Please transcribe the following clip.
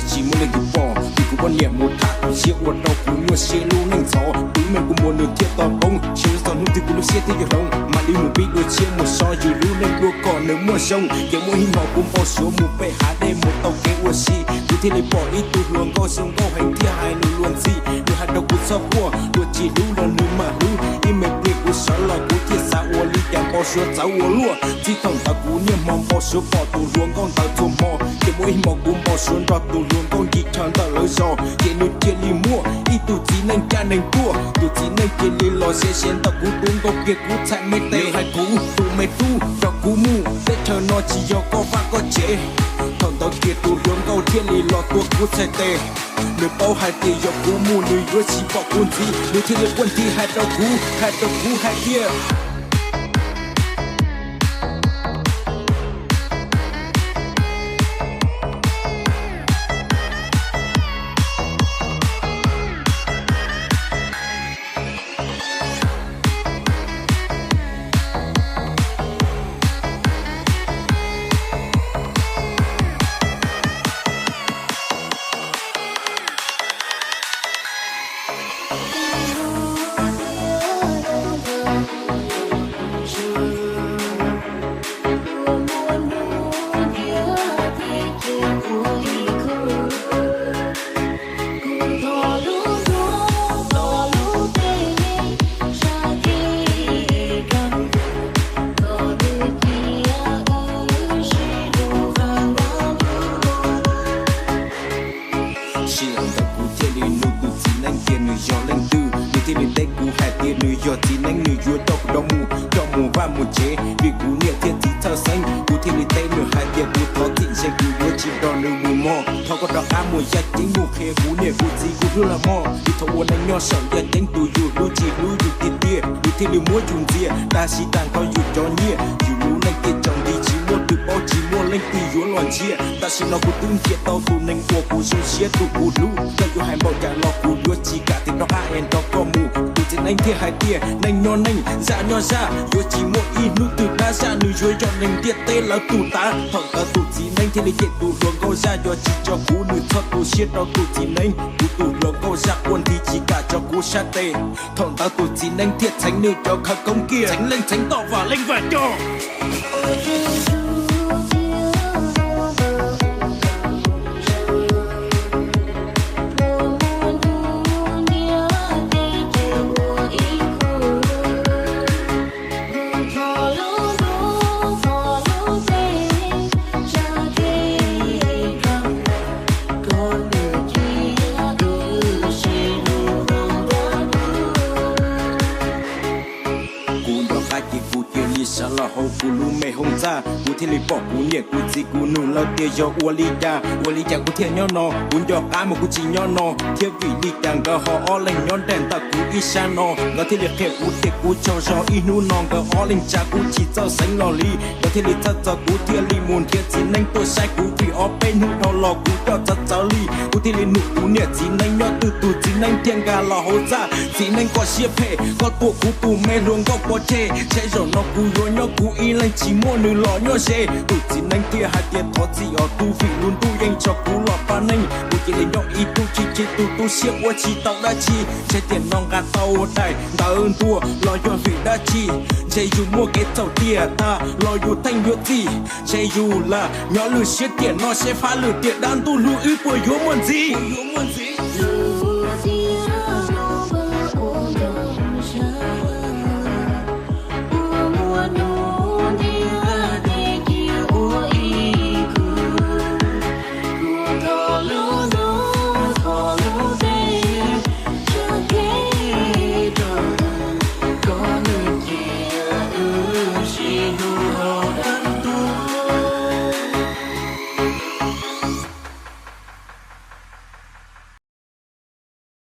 Tsis muaj leej twg pom vim kuv poj niam mus tham tu siab ua rau kuv nyuaj siab lub neej ntxhov. Kuv lub meej kuv muag nws thiaj tau poob, sawv txog hnub twg kuv lub siab thiaj yuav hloov. Mam li mus pib dua tshiab mus so yus lub neej dua kom nws muaj zoo. Ces muaj ib hmo kuv npau suav mus pem hav dej mus tau kev ua si, kuv thiaj li pom ib tug hluas nkauj zoo nkauj heev thiaj hais nws luag ntxhi. Nws hais rau kuv txhob quaj, luag tsis hlub los nws mam hlub. Ib me pliag kuv sawv los kuv thiaj xav ua li cas npau suav txawv ua luaj. Txij thaum ntawd kuv niaj hmo npau suav pom tus hluas nkauj ntawd txhua hmo. Ces muaj ib hmo kuv npau suav nrog tus hluas nkauj ncig chaw ntawm lawv zos, ces nws cia li muaj ib tug txiv neej caj neeg tuaj. Tus txiv neej cia li los siav siav ntawm kuv tus nkauj kiag kuv txhais me tes, hais kuv tus me tub rau kuv mus, teb chaws no tsis yog koj vaj koj tsev. Thaum ntawd kiag tus hluas nkauj thiaj li los tua kuv txhais tes. Nws paub hais tias yog kuv mus nws yuav tsis pom kuv ntxiv, nws thiaj li quaj nthi hais rau kuv, hais rau kuv hais tias Sij hawm ntawd kuv thiaj li nug tus txiv neeb tias nws yog leej twg, nws thiaj li teb kuv hais tias nws yog txiv neeb, nws yuav coj kuv rov mus, coj mus vaj mus tsev, vim kuv niam thiab txiv txhawj xeeb. Kuv thiaj li teb nws hais tias kuv thov txim ntse, kuv yuav tsis nrog nws mus mog, thov koj rov qab mus yaj ceeb mus qhia kuv niam kuv txiv kuv hlub los mog. Vim thaum ua neej nyob saum yaj ceeb tus yus hlub tsis hlub yus tiag tiag, nws thiaj li muab yus ntxias, tab sis tag nrho yus cov nyiaj, yus lub neej thiaj tsaus nti, tsis muaj twg paub, tsis muaj leej twg yuav los ntsia. Tam sim no kuv twb nrhiav tau tus neeg uas kuv zoo siab, tus kuv hlub, koj yuav hais npaum cas los kuv yuav tsis kam tias rov qab es nrog koj mus. Tus txiv neeb thiaj hais tias neej nyob neej, zaj nyob zaj, yuav tsis muaj ib hnub twg dab zaj, nws yuav yog neeg ntiaj teb lawv tus tav. Thaum ntawd tus txiv neeb thiaj li cem tus hluas nkauj zaj, yog tsis tso kuv nws txhob tu siab rau tus txiv neeb. Kuv tus hluas nkauj zaj quaj nthi tsis kam tso kuv sab tes. Thaum ntawd tus txiv neeb thiaj txheev nws cov khawv koob kiag, txheev leej txheev toj vam leej vam coj. Kuv nco qab ces kuv cia li sawv los hauv kuv lub me hoob txaj, kuv thiaj li pom kuv niam kuv txiv, kuv nug lawv tias yog ua li cas, ua li cas kuv thiaj nyob no. Kuv nco qab mas kuv tsis nyob no thiab, vim li cas nkawd ho ob leeg nyob nraim ntawm kuv ib sab no. Nkawd thiaj li qhia kuv tias kuv tsaug zog ib hnub no, nkawd ob leeg tsa kuv tsis txawj xeev los li. Nkawd thiaj li txhawj txog kuv thiaj li mus nrhiav txiv neeb tuaj saib kuv, vim ob peb hnub dhau los kuv coj txawv txawv li. Kuv thiaj li nug kuv niam txiv neeb nyob twg, tus txiv neeb thiaj nkag los hauv txaj. Txiv neeb koj siab phem, koj tua kuv tus me hluas nkauj pov tseg, ntshe zaum no kuv yuav nyob kuv ib leeg tsis muaj nws los nyob ze. Tus txiv neeb thiaj hais tias thov txim os tub, vim lub ntuj yeej tso kuv los pab neej, kuv cia li nyob ib tug chim chim tus tu siab ua tsis tau dab tsi. Ntshe tiam no nqa tau daim ntawv ntua los yog vim dab tsi? Ntshe yus muaj kev txhaum tiam tas los yus theej yuav txim. Ntshe yus lam nyob lwm siab tiam no seb fab lwm tiam dab ntuj hlub wb puas yuav muaj ntxiv.